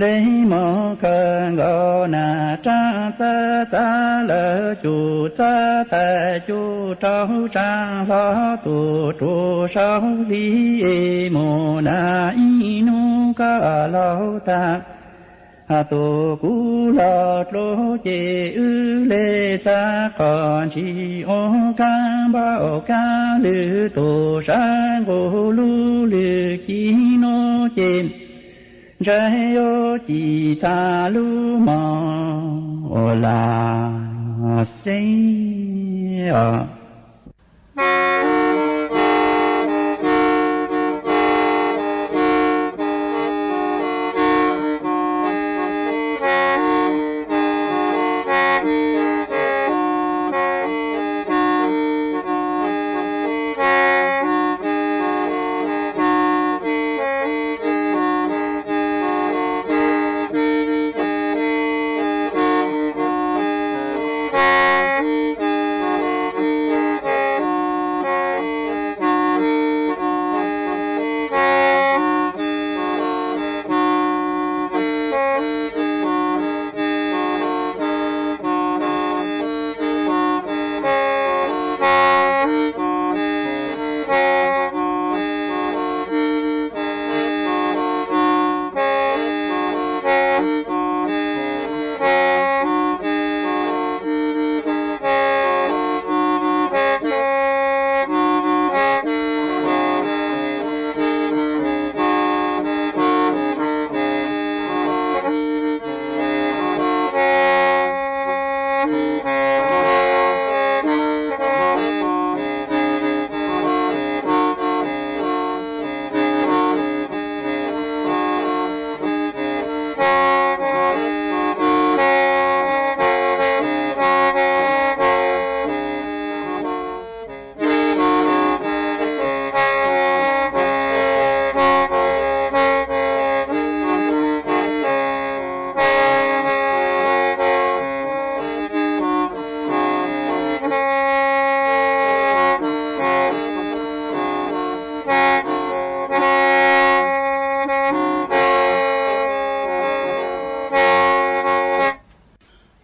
Le moog khaws nkaus nas raj txawb txav lawv cum txawb tais cuj rau tsaa hlo tus rua saud hli es mus nas ib hnub koj laug tag. Tus kuv los dlua ces wb le txav qhov ntshis ua kaab npauj kaab lwm tus sab nqus lub lwm ci nub ces ntshai yuav ci tag lub moos ua las xeb os.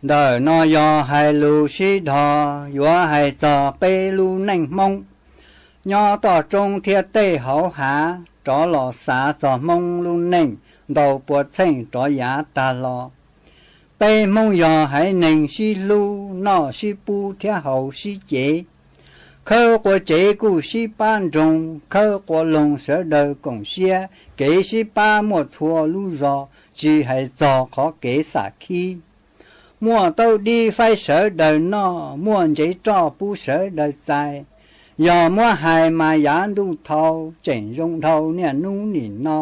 Ntawm no yog hais lus sib dhos yuav hais txog peb lub neej Hmoob nyob toj roob thiab tej hauv hav rov los xav txog Hmoob lub neej ntau pua txheej rov yav tag los. Peb Hmoob yog haiv neeg sib hlub, noj sib pub thiab haus sib cev. Khawb qua tsev kuj sib pab nroog, khawb qua loog sawv daws koom siab, kev sib pab muaj txhua lub zos, tsis hais txog qhov kev xam khib. Muaj taub dib faib sawv daws noj, muaj ntsev roj pub sawv daws txais. Yog muab hais mas yav ntuj thau tseem zoo dhau niaj hnub nim no.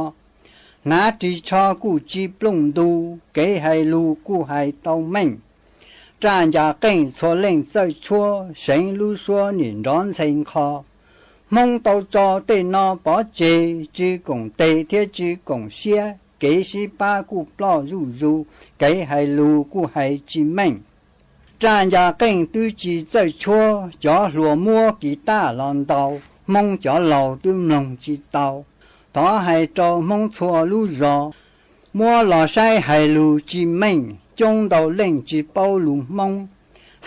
Hnav ris tsho kuj tsis plooj ntu, kev hais lus kuj hais tau meej. Raj ncas qeej txhua leej txawj tshuab, seev lub suab nim nrov ntxhe nqho. Hmoob tau tso tej no pov tseg, tsis koom teg thiab tsis koom siab, kev sib pab kuj ploj zuj zus, kev hais lus kuj hais tsis meej. Raj ncas qeej twb tsis txawj tshuab, cov hluas muab kiv taj los ntaus, Hmoob cov laus twb mloog tsis tau. Thov hais rau Hmoob txhua lub zos, muab los saib hais lus tsis meej, coob ntau leej tsis paub lus Hmoob,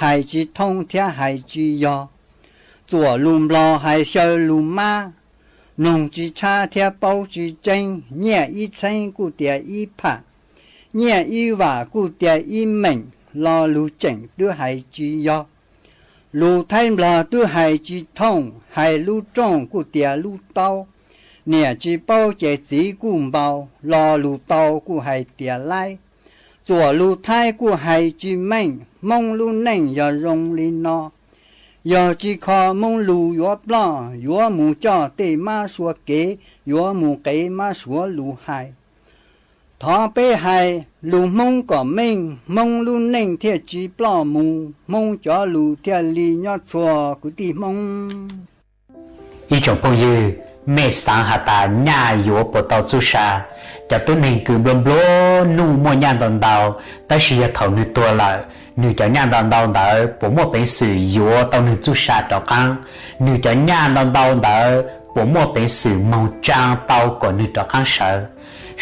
hais tsis thooj thiab hais tsis yog. Txuam lus Nplog hais xyaw lus Mab, mloog tsis tshab thiab paub tsis tseeb, nyiaj ib txheeb kuj tias ib pham, nyiaj ib vam kuj tias ib meem, lo lus tseem twb hais tsis yog. Lus Thaib Nplog twb hais tsis thooj, hais lub rooj kuj tias lub taub, niam tsis paub ces txiv kuj npau, lo lus tau kuj hais tias laib. Txuam lus Thaib kuj hais tsis meej, Hmoob lub neej yog zoo li no. Yog tsis kho Hmoob lus yuav ploj, yuav mus coj tej mab sua kev, yuav mus qev mab suav lus hais. Thov peb hais lus Hmoob kom meej, Hmoob lub neej thiaj tsis ploj mus, Hmoob cov lus thiaj li nyob txhua kwv tij Hmoob. Ib tsoom phooj ywg, Mej xaav has tas nyaj yuav puas tau txuj sa? Cov tub neeg kws nplua nplua nuj muaj nyaj ntau ntau, tab sis yog thaum nwg tuag lawm, nwg cov nyaj ntau ntau ntawd puas muaj peev xwm yuav tau nwg txuj sa rov qaab? Nwg cov nyaj ntau ntau ntawd puas muaj peev xwm moog tsaa tau kom nwg rov qaab sawv?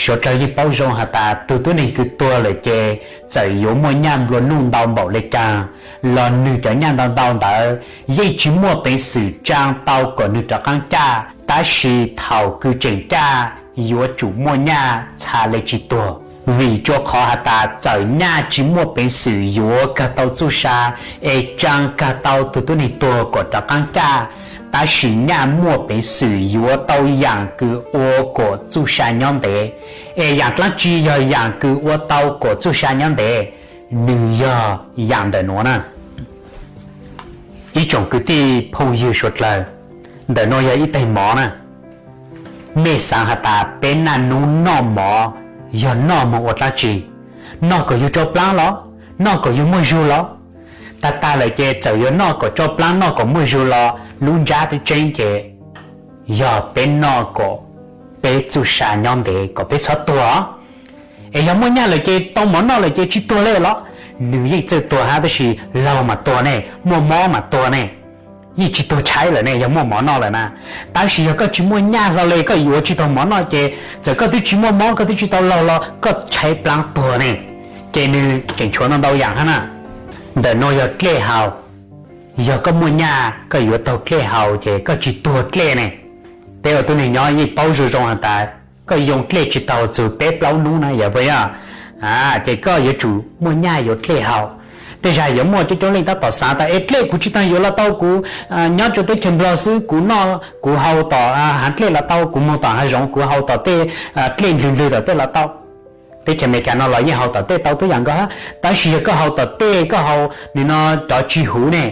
Suav dlawg yeej paub zoo has tas tug tub neeg kws tuag lawm ces txawm yuav muaj nyaj nplua nuj ntau npaum le caag los nwg cov nyaj ntau ntau ntawd yeej tsi muaj peev xwm tsaa tau kom nwg rov qaab caj, tab sis thaum kws tseem caj yuav tsum muaj nyaj txha le tsi tuag. Vim rua qhov has tas txawm nyaj tsi muaj peev xwm yuav kag tau txuj sa es tsaa kag tau tug tub neeg tuag kom rov qaab caj, tab sis nyaj muaj peev xwm yuav tau yaam kws ua kom txuj sa nyob ntev. Es yaam dlaab tsi yog yaam kws ua tau kom txuj sa nyob ntev? Nwg yog yaam ntawm nuav na. Ib tsoom kwv tij phooj ywg suav dlawg, ntawm nuav yog ib teg mov na. Mej xaav has tas peb naj nub noj mov yog noj moog ua dlaab tsi? Noj kom yug rau plaab los? Noj kom yug muaj zug los? Tag tag lawm ces txawm yuav noj kom rau plaab noj kom muaj zug los lub ntsab tseeb tseeb ces yog peb noj kom peb txuj sa nyob ntev kom peb txhob tuag. Es yog muaj nyaj lawm ces tau mov noj lawm ces tsi tuag le los? Nwg yeej txawj tuag hab tab sis laug mas tuag ne, muaj mob mas tuag ne, yeej tsi tuag tshaib lawm ne yog muaj mov noj lawm na. Tab sis yog koj tsi muaj nyaj hlo le koj yuav tsi tau mov noj ces txawm koj twb tsi muaj mob koj twb tsi tau laug los koj tshaib plaab tuag ne. Ces nwg tseem tshuav ntau ntau yaam hab na. Ntawm nuav yog dlej haus. Yog koj muaj nyaj koj yuav taug dlej haus ces koj tsi tuag dlej ne. Peb ua tub neeg nyob yeej paub zoo zoo has tas koj yoo dlej tsi taug txug peb plaub nub na yog puas yog? Ces koj yuav tsum muaj nyaj yuav dlej haus. Tej zag yuav muaj coob coob leej tab tom xaav tas es dlej kuv tsi taug yuav los tau, kuv nyob rua teb chaws Nplog xwb kuv noj kuv haus tom hav dlej los tau, kuv moog tom hav zoov kuv haus tom tej dlej ndlwg ndlwg tom tej los tau. Teb chaws Amelikas no los yeej haus tom tej tau tub yaam nkaus hab, tab sis yog koj haus tom tej koj haus nwg no cov tsi huv ne,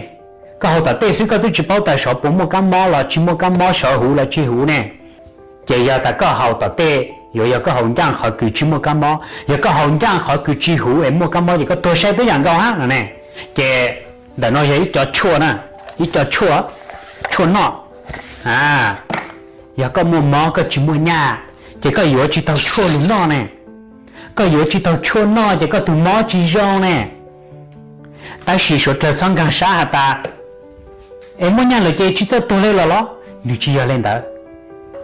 koj haus tom tej xwb koj twb tsi paub tas sov puas muaj kaab mob los tsi muaj kaab mob, sov huv los tsi huv ne. Ces yog tas koj haus tom tej yuav yog koj haus ncaaj qhov kws tsi muaj kaab mob, yog koj haus ncaaj qhov kws tsi huv es muaj kaab mob ces koj tuag sai tub yaam nkaus hab no ne. Ces ntawm no yog ib co tshuaj na, ib co tshuaj, tshuaj noj. Yog koj muaj mob koj tsi muaj nyaj ces koj yuav tsi taug tshuaj lug noj ne. Koj yuav tsi taug tshuaj noj ces koj tug mob tsi zoo ne. Tab sis suav dlawg txhob nkaag sab has tas es muaj nyaj lawm ces tsi txawj tuag le los los? Nwg tsi yog le ntawd.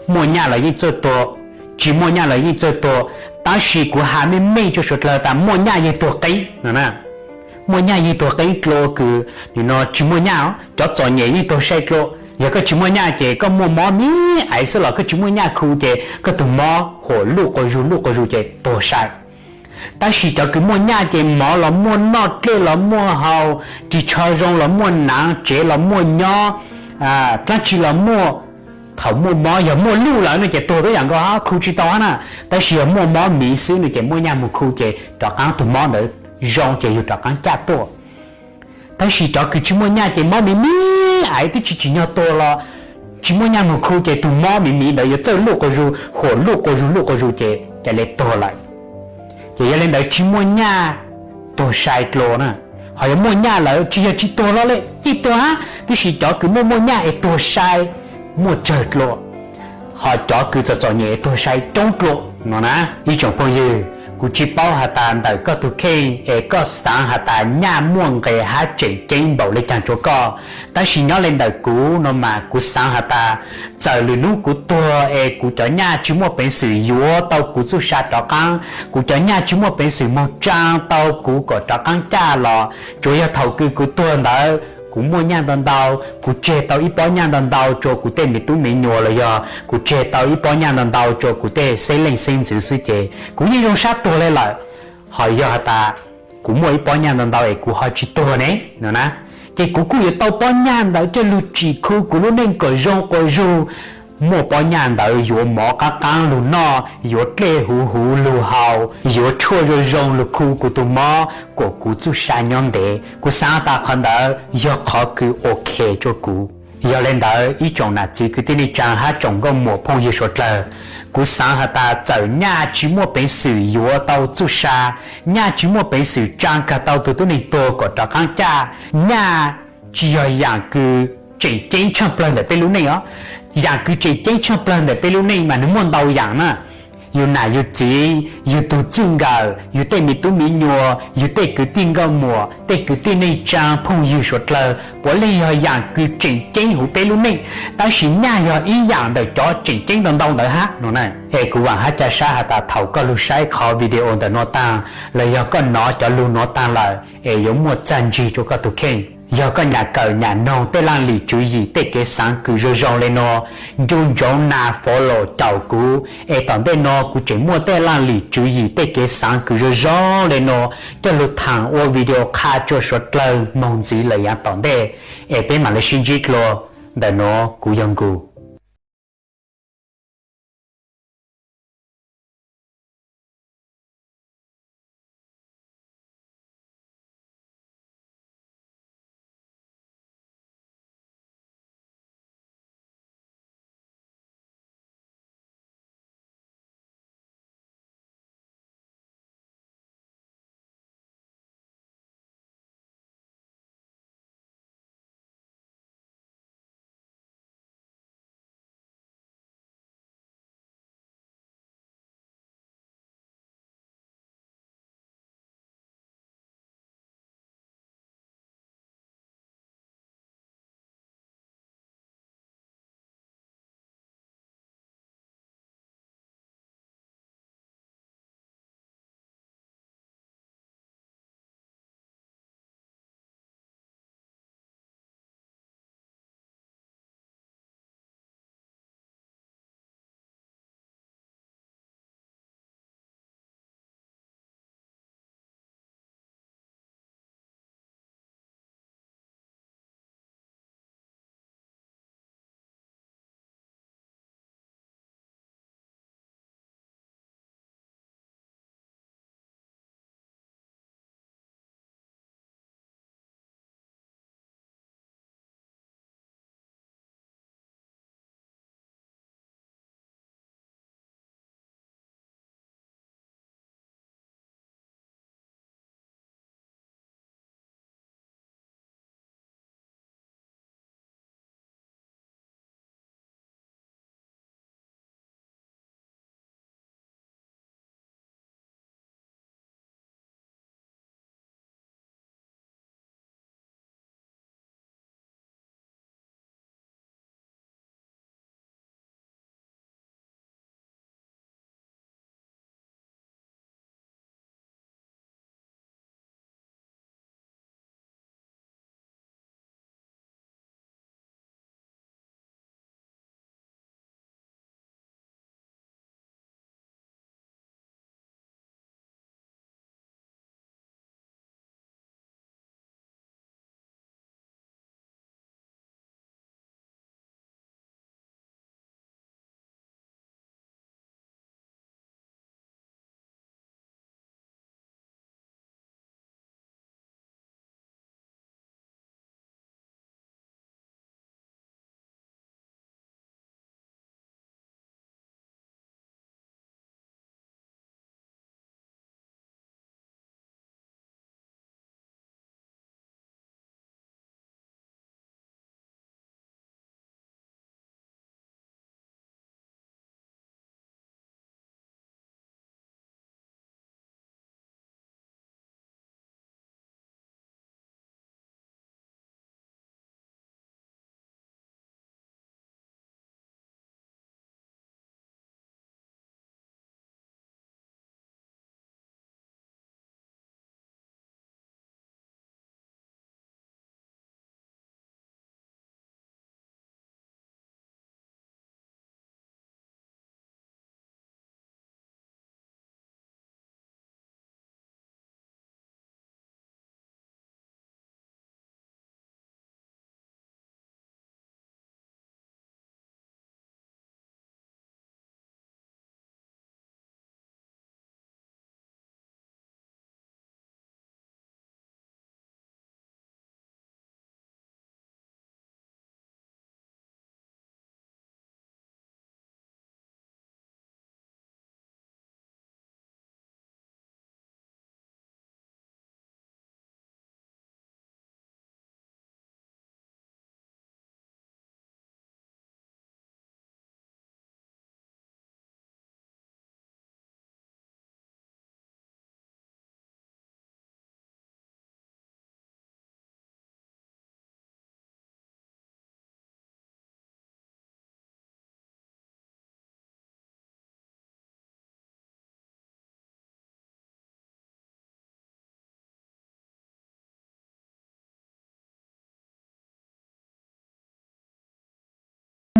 Muaj nyaj los yeej txawj tuag, tsi muaj nyaj los yeej txawj tuag, tab sis kuv has meej meej rua suav dlawg tas muaj nyaj yeej tuag qeeb no na. Muaj nyaj yeej tuag qeeb dlua kws nwg no tsi muaj nyaj. Cov txom nyem yeej tuag sai dlua. Yog koj tsi muaj nyaj ces koj muaj mob mib aiv xwb los koj tsi muaj nyaj khu ces koj tug mob huam luj quas zug luj quas zug ces tuag sai. Tab sis cov kws muaj nyaj ces mov los muaj, noj dlej los muaj, haus ris tsho zoo los muaj, naav tsev los muaj nyob, dlaab tsi los muaj. Thaum muaj mob yog muaj luj lawm no ces tuag tub yaam nkaus hab, khu tsi tau hab na. Tab sis yog muaj mob miv xwb no ces muaj nyaj moog khu ces rov qaab tug mob ntawd zoo ces yug rov qaab caj tuaj. Tab sis cov kws tsi muaj nyaj ces mob miv miv aiv twb tsi tsim nyog tuag los tsi muaj nyaj moog khu ces tug mob miv miv ntawd yuav txawj luj quas zug, huam luj quas zug luj quas zug ces ca le tuag lawm. Ces yog le ntawd tsi muaj nyaj tuag sai dlua na. Ho yog muaj nyaj lawm tsi yog tsi tuag los le, yeej tuag hab, tab sis cov kws muaj muaj nyaj es tuag sai muaj tsawg dlua, ho cov kws txom txom nyem es tuag sai coob dlua no na. Ib tsoom phooj ywg, kuv tsi paub has tas ntawm koj tug kheej es koj xaav has tas nyaj muaj nqe hab tseem ceeb npaum le caag rua koj, tab sis nyob le ntawm kuv no mas kuv xaav has tas txawm lwm nub kuv tuag es kuv cov nyaj tsi muaj peev xwm yuav tau kuv txuj sa rov qaab, kuv cov nyaj tsi muaj peev xwm moog tsaa tau kuv kom rov qaab caj los, tsuav yog thaum kws kuv tuag ntawd kuv muaj nyaj ntau ntau, kuv tseg tau ib pob nyaj ntau ntau rua kuv tej me tub me nyuam los yog kuv tseg tau ib pob nyaj ntau ntau rua kuv tej xeeb leej xeeb ntxwv xwb ces kuv yeej zoo sab tuag le lawm. Ho yog has tas kuv muaj ib pob nyaj ntau ntau es kuv ho tsi tuag ne no na, ces kuv kuj yuav tau pob nyaj ntawd coj lug tsim khu kuv lub neej kom zoo quas zug. Muaj pob nyaj ntawd yuav mov qaab qaab lug noj, yuav dlej huv huv lug haus, yuav tshuaj zoo zoo lug khu kuv tug mob kom kuv txuj sa nyob ntev. Kuv xaav tas qhov ntawd yog qhov kws ok rua kuv. Yog le ntawd ib tsoom nam txiv kwv tij neej tsaa hab tsoom nkauj muam phooj ywg suav dlawg, kuv xaav has tas txawm nyaj tsi muaj peev xwm yuav tau txuj sa, nyaj tsi muaj peev xwm tsaa kag tau tug tub neeg tuag kom rov qaab caj, nyaj tsi yog yaam kws tseem ceeb tshaaj plawg ntawm peb lub neej os. Yam kws tseem ceeb tshaj plawg ntawm peb lub neej mas nws muaj ntau yam na. Yus nam yus txiv, yus tug txij nkawm, yus tej me tub me nyuam, yus tej kwv tij nkauj muam, tej kwv tij neej tsaa, phooj ywg suav dlawg, puav leej yog yam kws tseem ceeb huv peb lub neej, tab sis nyaj yog ib yam ntawm cov tseem ceeb ntau ntau ntawd hab no na. Es kuv vaam hab ca sab has tas thaum koj lug saib qhov video ntawm nuav taag, los yog koj nov cov lug nuav taag lawm es yuav muaj txag ntsig rua koj tug kheej. Yog koj nyam kawm nyam noog tej laaj lim tswv yim tej kev xaav kws zoo zoo le nuav, ncu ntsoov nas follow caum kuv, es tom ntej no kuv tseem muaj tej laaj lim tswv yim tej kev xaav kws zoo zoo le nuav coj lug thaam ua video qha rua suav dlawg moog ntxiv lawm yaav tom ntej. Es peb maam le sib ntsib dlua. Ntawm nuav kuv yog Nkus.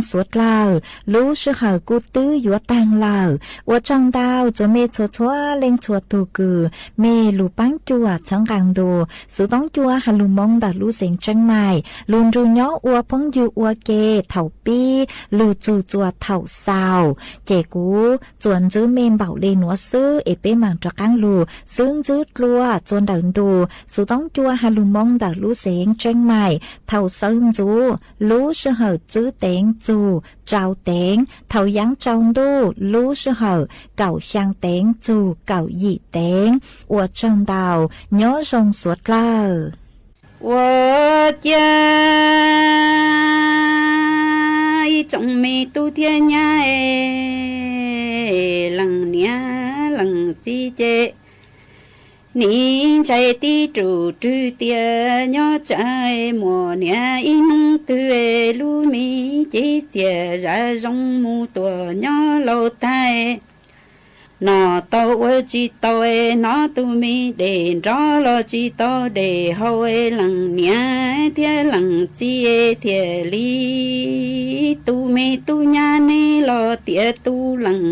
Suav dlawg, lub sij hawm kuj twb yuav taag lawm. Ua tsaug ntau txuas mej txhua txhua leej txhua tug kws mej lug paab cuam txhawb nqaa ntu Xuv Toob Cua has lug Moob ntawm lub xeev Tseeb Maim lug nrug nyob ua phooj ywg ua ke thaum pib lug txug txuas thaum xaus. Ces kuv txuas ntxwv mej npaum le nuav xwb es peb maam rov qaab lug xwb ntxwv dlua txuas ntawm ntu Xuv Toob Cua has lug Moob ntawm lub xeev Tseeb Maim thaum sawv ntxuv lub sij hawm txwv teev txug rau teev, thaum yaav tsaus ntuj lub sij hawm kaum xyaa teev txug kaum yim teev. Ua tsaug ntau, nyob zoo suav dlawg. Ua ciav ib tsoom me tub thiab nyab, leej niam leej txiv ces nim ntshai tib rus rwg tias nyob tsam muaj niam ib hnub twg lub me cev txias zam zoo mus tuam nyob laus tag. Nom tau ua tsis tau, hnov tus me dej nrov los tsis tau dej haus, leej niam thiab leej txiv thiaj li tus me tub nyab neb los tiav tus leej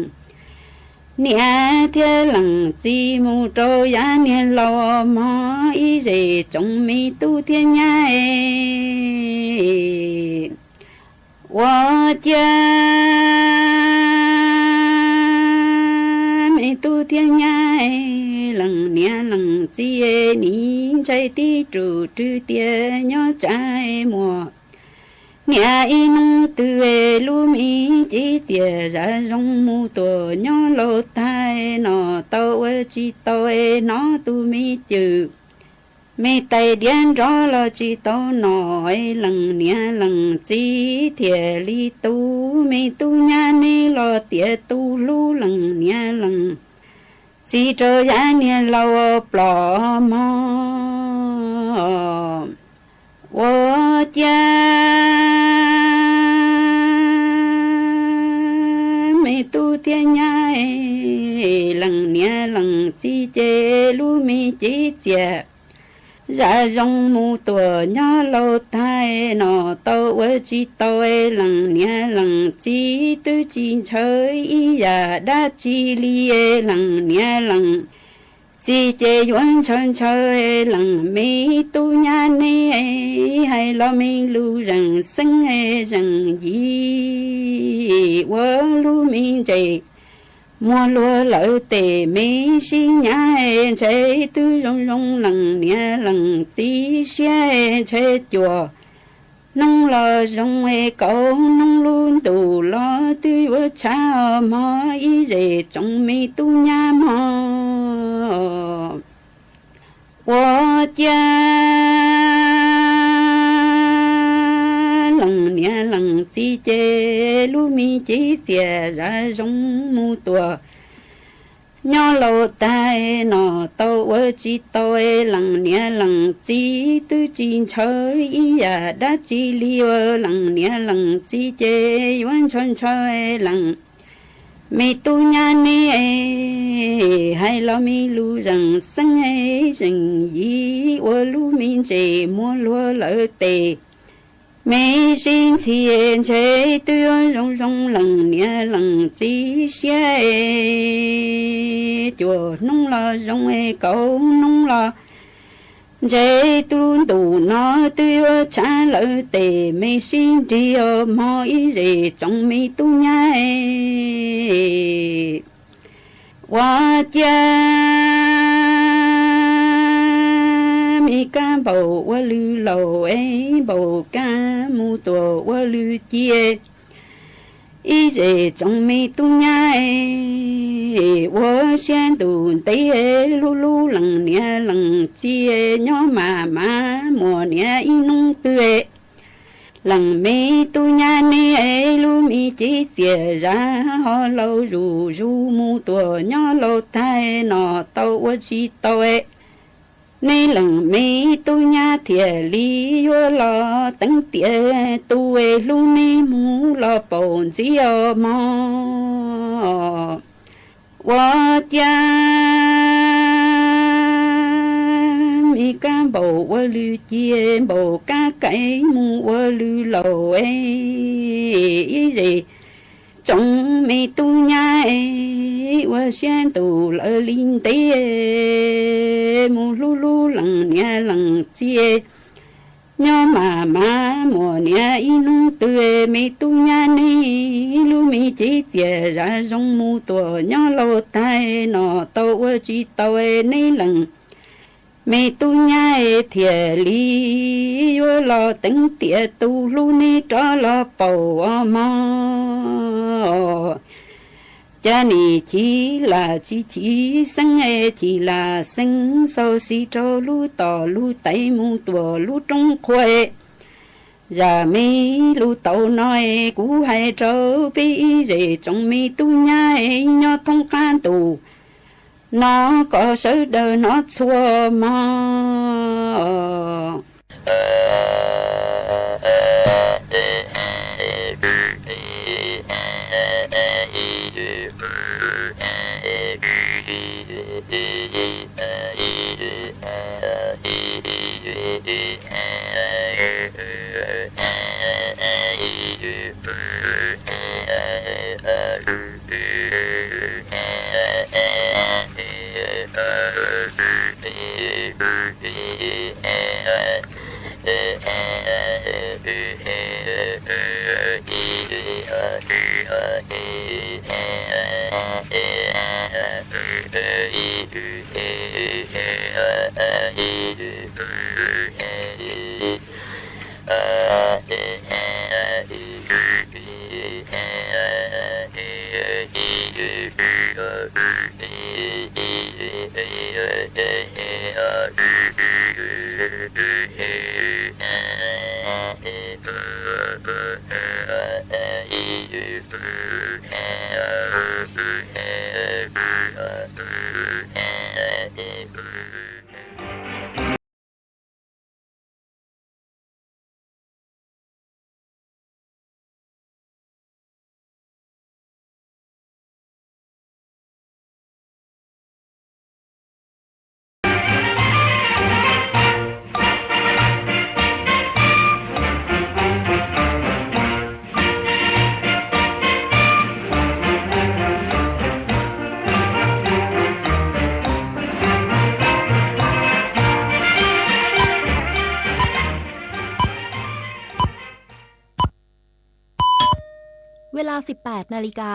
niam thiab leej txiv mus rau yav niag laus mog ib zej tsoom me tub thiab nyab. Ua ciav me tub thiab nyab, leej niam leej txiv nim ntshai tib rus rwg tias nyob tsam muaj niam ib hnub twg lub me cev txias zam zoo mus tuam nyob laus tag. Nom tau ua tsis tau, hnov tus me cwm me tais diav nrov los tsis tau nom, leej niam leej txiv thiaj li tus me tub nyab neb los tiav tus hlub leej niam leej txiv rau yav niag laus ploj mog. Ua ciav me tub thiab nyab, leej niam leej txiv ces lub me cev txias zam zoo mus tuam nyob laus tag. Nom tau ua tsis tau, leej niam leej txiv twb tsis ntshaw ib yam dab tsi li. Leej niam leej txiv ces yuav ntshaw ntshaw leej me tub nyab neb, hais los me lus zeem xeeb zeem yim ua lub me ntses muag luag lawm tes me sib nyab, ntshe twb zoo zoo leej niam leej txiv siab, ntshe cuaj hnub los zoo, kaum hnub lub ntuj los twb yuav tshav mog ib zej tsoom me tub nyab mog. Ua ciav leej niam leej txiv ces lub me cev txias zam zoo mus tuam nyob laus tag. Nom tau ua tsis tau, leej niam leej txiv twb tsis ntshaw ib yam dab tsi li. Ua leej niam leej txiv ces yuav ntshaw ntshaw leej me tub nyab neb, hais los me lus zeem xeeb zeem yim ua lub me ntses muag luag lawm tes me sib ntxhi, ntshe twb zoo zoo leej niam leej txiv siab. Cuaj hnub los zoo, kaum hnub los ntshe lub ntuj no twb yuav tshav lawm tes me sib nrig os mog ib zej tsoom me tub nyab. Ua ciav me kab npaum ua lwg laus, npaum kab mus tuam ua lwg ci. Ib zej tsoom me tub nyab, ua siab ntuj ntev, lub lub leej niam leej txiv nyob mas mas muaj niam ib hnub twg. Leej me tub nyab neb, lub me cev txias zam ho laus zuj zus mus tuam nyob laus tag. Nom tau ua tsis tau, neb leej me tub nyab thiaj li yuav los teev tiam tus hlub neb mus los paum ntxiv os mog. Ua ciav me kab npaum ua lwm cia, npaum kab kaim mus ua lwm laus es, ib zes tsoom me tub nyab es ua siab ntuj lawv li ntev, mus hlub hlub lees niam lees txiv, nyob mas mas muaj niam ib hnub twg, me tub nyab nej lub me cev txias zam zoo mus tuam nyob laus tag no tau ua tsis tau neb lees. Me tub nyab thiaj li yuav los teev tiam tus hlub neb rov los paum os mog. Cas nim chim lam tsis chim xeeb, chim lam xeeb xauj xis rau lub tom lub tais mus tuam lub roob qhua. Zam me lus tau no es kuv hais rau peb ib zes tsoom me tub nyab es nyob thoob qab ntuj no kom sawv daws hnov txhua mog. Ua li no, สิบแปดนาฬิกา